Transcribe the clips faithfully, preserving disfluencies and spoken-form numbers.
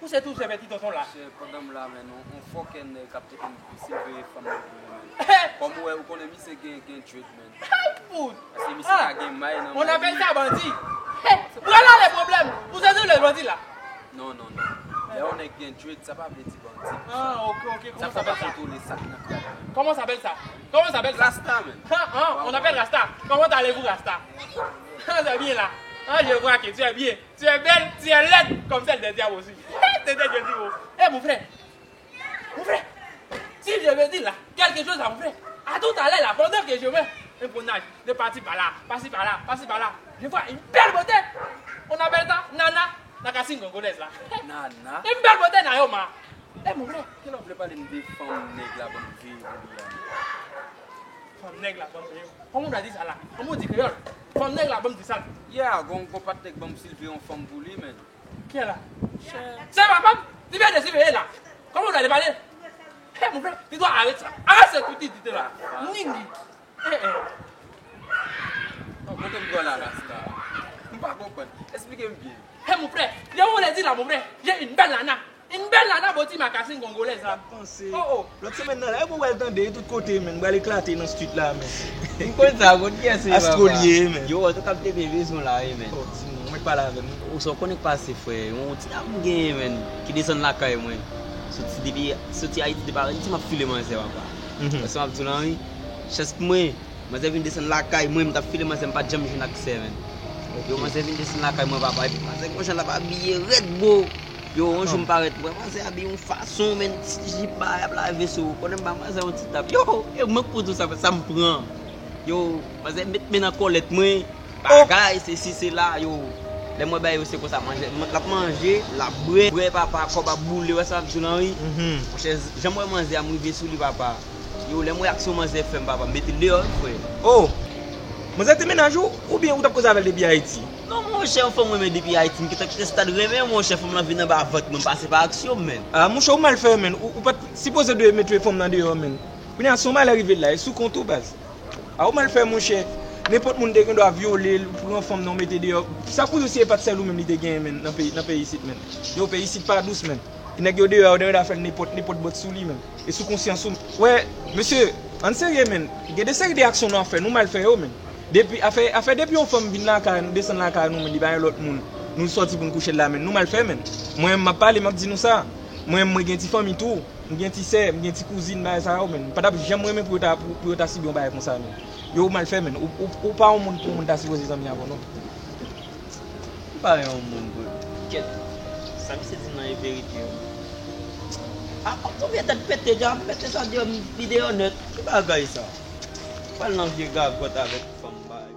Ou se tou sèvèti tonton la. Chè, pandan m la, men, on, on fòkè nèg k ap teke m silveye fanm nan pou mwen, men. Kòm ou wè, ou konnen misye gen, gen dread, men. Ay, fout! Paske misye ka gen may nan men li. On appelle ça bandit. Hey, voilà le problème. Ou se tou le bandit la. Non, non, non. Lè yon nèg gen dread, sa pa vle di bandi. Ah, ok, ok. Sa fè pa kontwole sa k nan kay la. Comment ça s'appelle ça? Comment ça s'appelle ça? Rasta, men. Ah, ah, on appelle Rasta. Comment allez-vous, Rasta? Ah, c'est bien là. Ah, je vois que tu es bien. Tu es belle, tu es laide, comme celle des diables aussi. Tete, je dis, oh. Eh, mon frère. Mon frère. Si je veux dire là, quelque chose à mon frère. À tout à l'heure là, pendant que je vais un promenade, de parti par là, par-ci par là, par-ci par là. Je vois une belle beauté. On appelle ça Nana, Nakasin Congolaise là. Nana. Une belle beauté, Naoma. Eh, mon frère. Kilè w vle pale m de fanm nèg la, banm veye pou li a? Fanm nèg la, banm veye. Comment on a dit ça là? Comment on dit créole? Fanm nèg la, banm di sa. Yeah, gon, gon patnè k banm silve yon fanm pou li, men. Kiyès la? Se papa m. Li vle silve la. Comment on a parlé? Hey, mon frère, tu dois arrêter ça. Arrête cette stupidité là. Ningi. Eh, eh. Oh, kote m pral la, Rasta? M pa konprann. Esplike m byen. Hey, mon frère, je vous le dis là, mon frère, j'ai une belle nana. Une belle nana, boti makasin congolaise là. Panse. Oh, oh. Lòt semèn nan la, e pou w al tande, e tout kote, men, m pral eklate nan street la, men. M konn sa, konn kiyès se, papa. Astro l ye, men. Yo, antouka, m te byen bezwen w la, wi, men. Oh, di m non, mèt pale avè m. Ou sa w konnen k pase, frè, yon ti dam m genyen, men, ki desann lakay mwen. Soti depi, soti Ayiti, depi Ayiti, m ap file manzè, papa. Mhm. Paske m ap di w lan, wi. Chans pou mwen, manzè vin desann lakay mwen, m t ap file manzè, m pa t janm jwenn aksè, men. Ok. Yo, manzè vin desann lakay mwen, papa, epi manzè gon jan l ap abiye rèd, bro. Yo, yon jou m parèt, m wè manzè abiye yon fason, men, ti jip ba, y ap lave sou ou. Konnen m ba manzè yon ti tap. Yo, e mwen k pou di w sa, sa m pran. Yo, manzè met men nan kòlèt mwen. Bagay, sesi, sela, yo. Lè m wè bagay yo, se konsa, manje, l ap manje, l ap bwè, bwè, papa, kòb ap boule, wè sa m ap di w lan, wi. Mhm. Monchè, jan m wè manzè a, m rive sou li, papa. Yo, lè m wè aksyon manzè fè m, papa, m mete l deyò, wi, frè. Oh! Manzè te mennaj ou, oubyen ou t ap koze avè l depi Ayiti? Non, monchè, yon fanm renmen depi Ayiti, m gentan kite stad renmen, monchè, fanm lan vin anba vant mwen, m pase pa aksyon, men. Ah, monchè, ou mal fè, men. Ou, ou pa t sipoze dwe mete fanm nan deyò, men. Kounye a, se yon malè rive l la, e sou kont ou, baz. A, ou mal fè, monchè. Nenpòt moun te gen dwa vyole l, pran fanm nan, mete deyò. Sa kouz ou si e pa t sèl ou menm li te genyen, men, nan peyi, nan peyi isit, men. Yo, peyi isit pa dous, men. Nèg yo deyò, yo dwe fè l nenpòt, nenpòt bòt sou li, men. E sou konsyans ou. Wè, mesye, ann serye, men. Gen de seri de aksyon nou ap fè, nou mal fè yo, men. Depi, afè, afè depi yon fanm vin lakay nou, desann lakay nou, men, li pa gen lòt moun. Nou sòti pou n kouche l la, men. Nou mal fè, men. Mwen, m ap pale, m ap di nou sa. Mwen, mwen gen ti fanmi tou. M gen ti sè, m gen ti kouzin, bagay sa yo, men. M pa t ap janm renmen pou yo ta, pou, pou yo ta sibi yon bagay konsa, men. Yo, ou mal fè, men. Ou, ou, ou pa yon moun pou yon moun ta sipoze zanmi avè w, non. M pa yon moun, bro. Kèt. Sa misye di m nan e verite, wi. A, konbyen tèt pete, dja pete sa deyò, m vide yo nèt. Ki bagay sa? Pral nan vye gagòt avèk fanm bagay.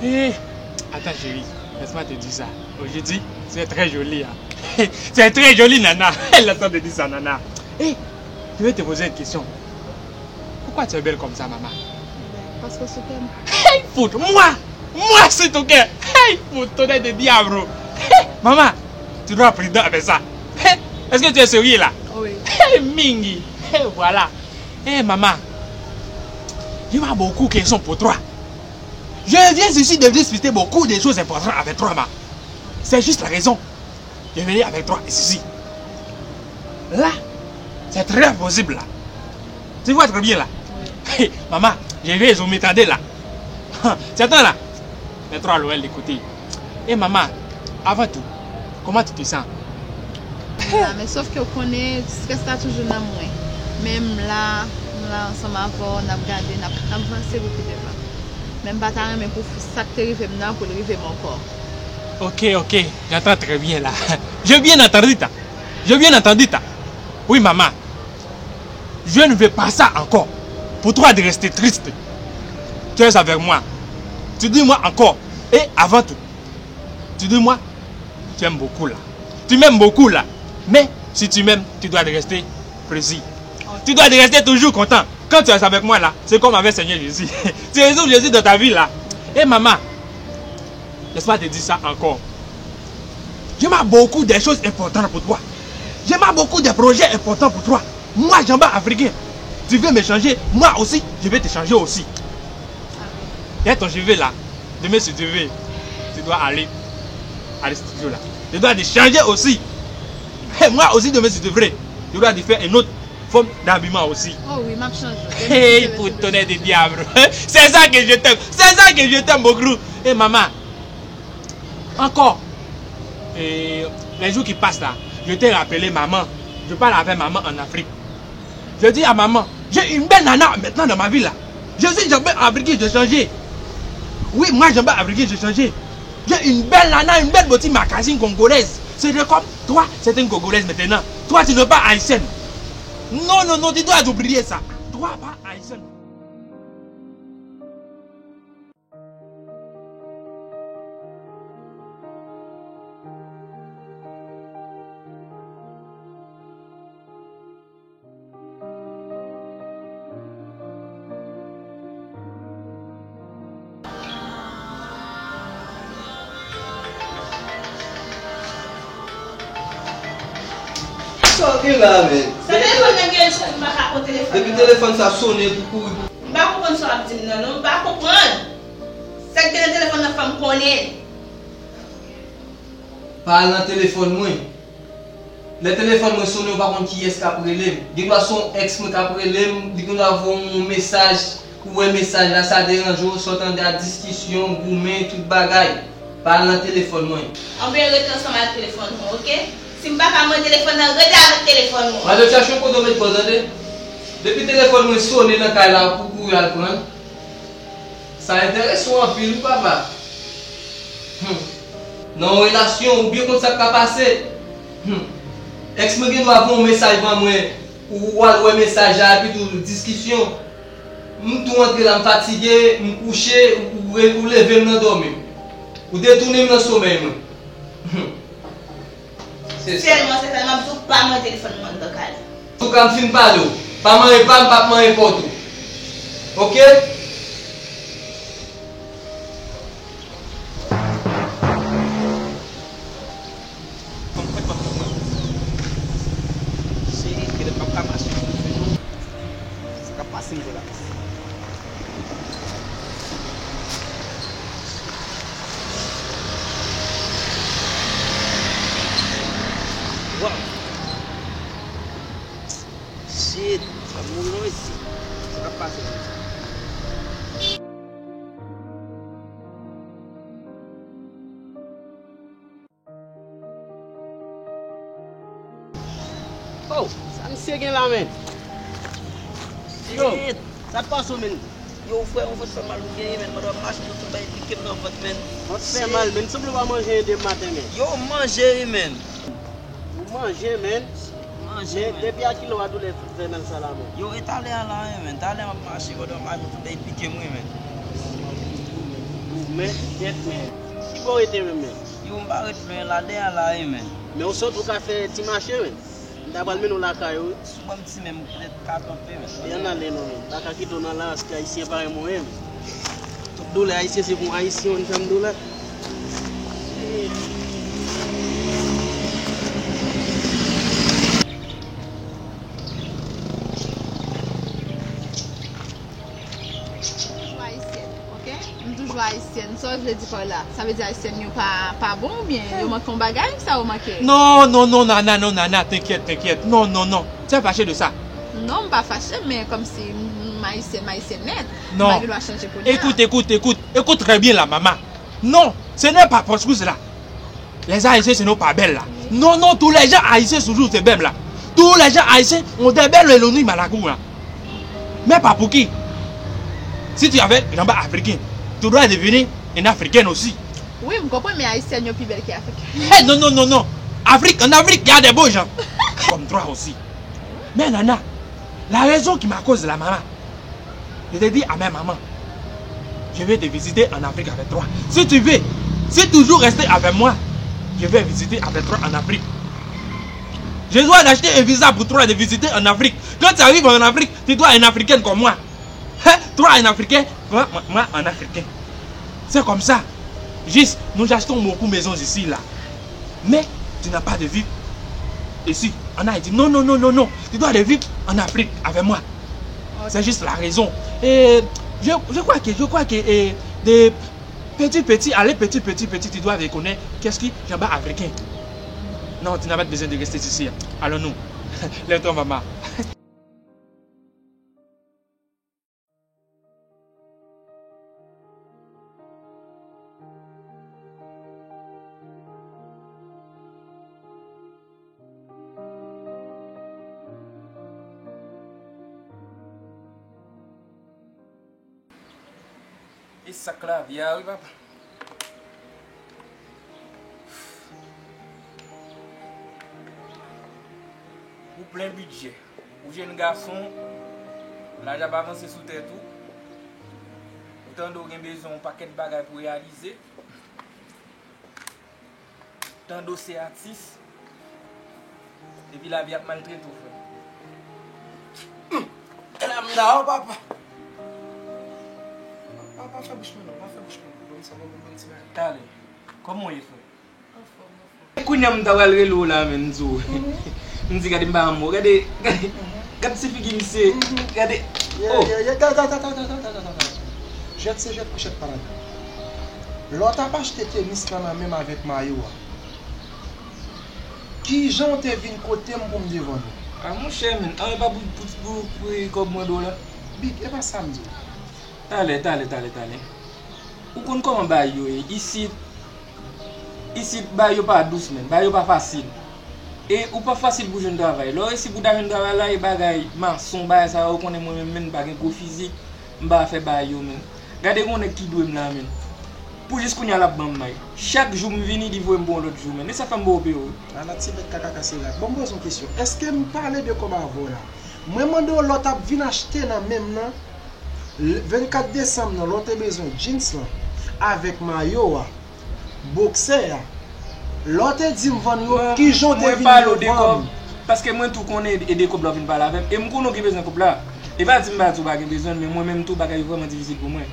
Eh, attends, chérie, laisse-moi te dire ça. Aujourd'hui, tu es très jolie, hein. Tu es très jolie, Nana. Laisse-moi te dire ça, Nana. Eh, je vais te poser une question. Pourquoi tu es belle comme ça, maman? Parce que c'est toi. Hey, fout, moi, moi, c'est ton cœur. Hey, fout, tonnerre de diablo. Hey, maman, tu dois être prudent avec ça. Hey, est-ce que tu es sérieux là? Oui. Hey, Mingi. Hey, voilà. Hey, maman, il y a beaucoup de questions pour toi. Je viens ici de discuter beaucoup de choses importantes avec toi, ma. C'est juste la raison. Je vais avec toi ici. Là, c'est très possible là. Tu vois très bien là. Maman, je vais zoumer tande là. C'est temps là. Les trois L O L de côté. Et maman, avant tout, comment tu te sens? M la, men sòf ke w konnen, strès la toujou nan mwen. Men m la, m la ansanm avè w, n ap gade, n ap, n ap vanse pou pi devan. Men m pa ta renmen pou sa k te rive m nan, pou l rive m ankò. Ok, ok, j'entends très bien là. J'ai bien entendu ta. J'ai bien entendu ta. Oui, maman. Je ne veux pas ça encore. Pour toi de rester triste. Tu es avec moi. Tu dis moi encore. Et avant tout, tu dis moi, tu aimes beaucoup là. Tu m'aimes beaucoup là. Mais si tu m'aimes, tu dois de rester plaisir. Tu dois de rester toujours content. Quand tu es avec moi là, c'est comme avec Seigneur Jésus. Tu retrouves Jésus dans ta vie là. Et maman, laisse-moi te dire ça encore. Je m'a beaucoup de choses importantes pour toi. Je m'a beaucoup de projets importants pour toi. Moi, Jean-Bart Africain, tu veux me changer, moi aussi, je vais te changer aussi. Regarde ton cheveu là. Demain, si tu veux, tu dois aller à le studio là. Tu dois te changer aussi. Et moi aussi, demain, si tu veux, je dois te faire une autre forme d'habillement aussi. Oh wi, m ap chanje. Hey, pour tonnerre de diable. C'est ça que je t'aime. C'est ça que je t'aime beaucoup. Et maman, encore, et les jours qui passent là, je t'ai rappelé maman. Je parle avec maman en Afrique. Je dis à maman, j'ai une belle nana maintenant dans ma vie là. Je suis Jean-Bart Africain, j'ai changé. Oui, moi Jean-Bart Africain, j'ai changé. J'ai une belle nana, une belle beauté magazine congolaise. C'est comme toi, c'est une congolaise maintenant. Toi, tu n'es pas haïtienne. Non, non, non, tu dois oublier ça. Toi, pas haïtienne. Sa w gen la menm? Sa telefòn nan gen, m pa ka pran telefòn nan. Depi telefòn sa sonnen pou kouri pou. M pa konprann sa w ap di m nan non, m pa konprann. Sa k gen nan telefòn nan fè m konnen. Pa al nan telefòn mwen. Lè telefòn mwen sonnen, ou pa konn kiyès k ap rele m. Gendwa se yon ex mwen k ap rele m, li gendwa voye yon mesaj, ou wè mesaj la, sa deranje w, sa w tande a diskisyon, goumen, tout bagay. Pa al nan telefòn mwen. Anben rete ansanm ak telefòn mwen, oke? Si m pa ka mande telefòn nan, rete avèk telefòn mwen. Madanm, chache yon kote w met kò w, tande? Depi telefòn mwen sonnen nan kay la, ou kouri al pran l. Sa enterese w anpil wi papa. Hum. Nan yon relasyon, ou byen konn sa k ka pase. Hum. Ex mwen gendwa voye yon mesaj ban mwen, ou al wè mesaj la, epi tou diskisyon. M tou antre la, m fatige, m kouche, ou, ou, ou leve m nan dòmi. Ou detounen m nan somèy mwen. Hum. Se sa. Sèlman, se sa, m ap di w pa manyen telefòn mwen anndan kay la. Antouka, m fin pale w. Pa manyen pa m, p ap manyen pòt ou. Oke? Sa k ap pase m la? Waw! Shit! Sa mouri non mesye. Sa k ap pase la? Oh, sa misye gen la menm? Yo, sa k pase w menm? Yo frè, yon vant fè mal ou genyen menm, pandan w ap mache tou bay pike m nan vant menm. Vant fè mal menm, sanble w pa manje depi maten menm. Yo manje wi menm. Ou manje menm. Manje menm. Depi a kilè w a doulè fè mal sa la menm? Yo e talè a la wi menm, talè m ap mache pandan m mache tou bay pike m wi menm. Ou menm, tèt menm. Kibò w rete menm menm? Yo m pa ret lwen la, dèyè a la wi menm. Men ou sot ou ka fè ti mache menm. M ta pral mennen w lakay ou wi. Sou ban m ti men m poutèt ka kanpe menm. E ann ale non menm. M pa ka kite w nan lari, ayisyen pa renmen w menm. Tout doulè ayisyen se pou ayisyen w fè m doulè. Toujou ayisyèn, oke? M toujou ayisyèn. Sa w vle di pa w la? Sa vle di ayisyèn yo pa, pa bon oubyen yo manke yon bagay? Sa yo manke? Non, non, non, Nana, non, Nana, t'inquiète, t'inquiète. Non, non, non. Tu es fâchée de ça? Non, m pa fache, men kòmsi m, m ayisyèn, m ayisyèn nèt. Non. M pa gen dwa chanje kounye a. Écoute, écoute, écoute, écoute très bien la, maman. Non, ce n'est pas parce que cela. Les Haïtiens, ce n'est pas belle là. Non, non, tous les gens haïtiens toujours c'est belle là. Tous les gens haïtiens ont des belles éloignées malakou là. Mais pas pour qui. Si tu avais Jean-Bart Africain, tu dois devenir une Africaine aussi. Wi, m konprann, men ayisyèn yo pi bèl ke afriken. Hey, non, non, non, non. Afrique, en Afrique, il y a des beaux gens. Comme toi aussi. Mais Nana, la raison qui m'a causé la maman, je te dis à ma maman, je vais te visiter en Afrique avec toi. Si tu veux, si toujours rester avec moi, je vais visiter avec toi en Afrique. J'ai droit d'acheter un visa pour toi de visiter en Afrique. Quand tu arrives en Afrique, tu dois un Africain comme moi. Hein? Toi un Africain, moi, moi, moi un Africain. C'est comme ça. Juste, nous achetons beaucoup de maisons ici, là. Mais tu n'as pas de vie ici, en Haïti. Non, non, non, non, non. Tu dois de vivre en Afrique avec moi. C'est juste la raison. Et je, je crois que, je crois que eh, de petit, petit, allez, petit, petit, petit, tu dois reconnaître qu'est-ce qui j'en bas africain. Non, tu n'as pas besoin de rester ici. Allons-nous. Lève-toi, maman. E sak lavi a wi papa. Ou plen bidjè. Ou jenn gason, laj ap avanse sou tèt ou. Ou tande w gen bezwen yon pakèt bagay pou reyalize. Tande w se atis. Epi lavi ap maltrete w, frè. Hum! E la m la, o papa. Pa, pa fè bouch mwen non, pa fè bouch mwen non. Ban m sa, ban m, ban m ti bagay. Talè. Kòman w ye, frè? Anfòm, anfòm. Kounye a m ta pral rele w la, men, m di w. M di, gade, m pa anmò. Gade, gade, gade ti figi misye. Gade. Oh. Ye, ye, ye, ta, ta, ta. Jwèt se jwèt, kouchèt pa ladan. Lè w t ap achte tenis lan nan men m avèk mayo a, kijan w te vin kote m pou m te vann ou? A, monchè, men, anyen pa pou, pou, pou, pou kòb mwen do la. Big, e pa sa m di w. Talè, talè, talè, talè. Ou konn kòman bagay yo ye. Isit, isit, bagay yo pa dous, men. Bagay yo pa fasil. E ou pa fasil pou jwenn travay. Lè w resi pou ta jwenn travay la, e bagay mason, bagay sa yo, ou konnen mwen menm, men, m pa gen gwo fizik. M pa fè bagay yo, men. Gade gon nèg ki dwe m la, men. Pou jis kounye a l ap ban m may. Chak jou m vini, li voye m pou yon lòt jou, men. E sa fè m ba w peye w. Ala ti bèt kaka kase rat. Bon, m poze yon kesyon. Èske m pale de kòb avè w la? Mwen mande w lè w t ap vin achte nan men m nan, l-, vennkat desanm nan, lè w te bezwen jeans lan, avèk mayo a, boksè a, lè w te di m vann yo, kijan w te vin yo vann? Paske mwen tou konnen e de kòb la w vin pale avè m, e m konnen w gen bezwen kòb la. E pa di m pa di w pa gen bezwen l, men mwen menm tou bagay yo vrèman difisil pou mwen.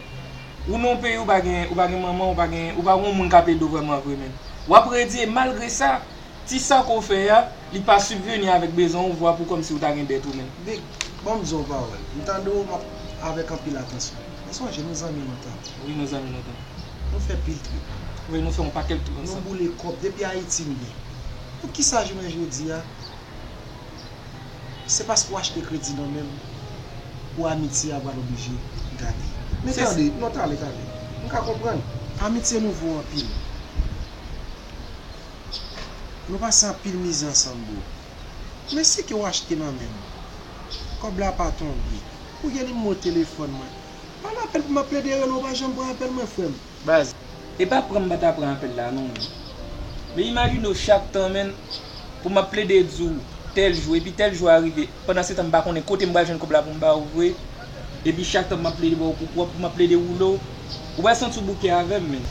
Ou nan yon peyi, ou pa gen, ou pa gen manman, ou pa gen, ou pa gen yon moun k ap ede w vrèman vre, men. W ap redi, e malgre sa, ti sa ke w fè a, li pa sibveni avèk bezwen w, vwa pou kòmsi w ta gen dèt ou menm. Big, ban m di w yon pawòl. M tande w, m ap avèk anpil atansyon. Men sonje, nou zanmi lontan. Wi, nou zanmi lontan. Nou fè pil trip. Wi, nou fè yon pakèt trip ansanm. Nou boule kòb depi Ayiti m ye. Poukisa jounen jodi a, se paske w achte kredi nan men m pou amitye a pral oblije gate. Men tande, non, tande, tande. M ka konprann. Amitye nou vo anpil. Nou pase anpil mizè ansanm, bro. Men si ke w achte nan men m, kòb la pa tonbe, ou gen nimewo telefòn mwen, pa lapèn pou m ap plede rele w, pa janm pran apèl mwen, frè m. Baz, e pa pran m pa ta pran apèl la non, men. Men imajine w chak tan, menn, pou m ap plede di w tèl jou, epi tèl jou a rive, pandan se tan m pa konnen kote m pral jwenn kòb la pou m ba w vre, epi chak tan pou m ap plede ba w kou pwòp, pou m ap plede woule w, ou pral santi w bouke avè m, menn.